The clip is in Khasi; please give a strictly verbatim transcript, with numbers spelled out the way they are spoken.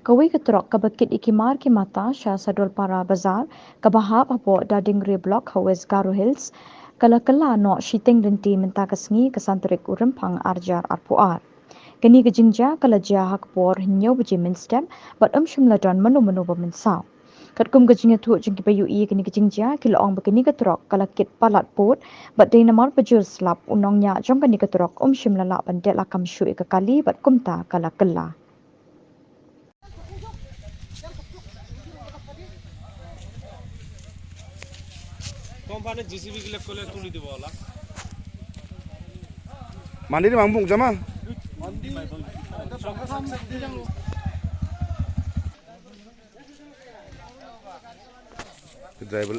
Kawei ka trok kaba kit ïa ki mar ki mata sha Sadolpara Bazar, kaba hap hapoh Dadingri Block ha West Garo Hills, ka la kylla noh shiteng lynti mynta ka sngi, ka san tarik u Rymphang ar hajar arphew ar. Kane ka jingjia ka la jia ha ka por hynñiew baje mynstep, bad ym shym la don mano mano ba mynsaw. Katkum ka jingïathuh jong kiba ïohi ïa kane ka jingjia, ki la ong ba kane ka trok ka la kit palat pud, bad dei namar ba jur slap, u nongñiah jong kane ka trok um shym la lah ban dep lakam shuh ïa ka kali, bad kumta ka la kylla. Mandi ni mangbung jama. Driver.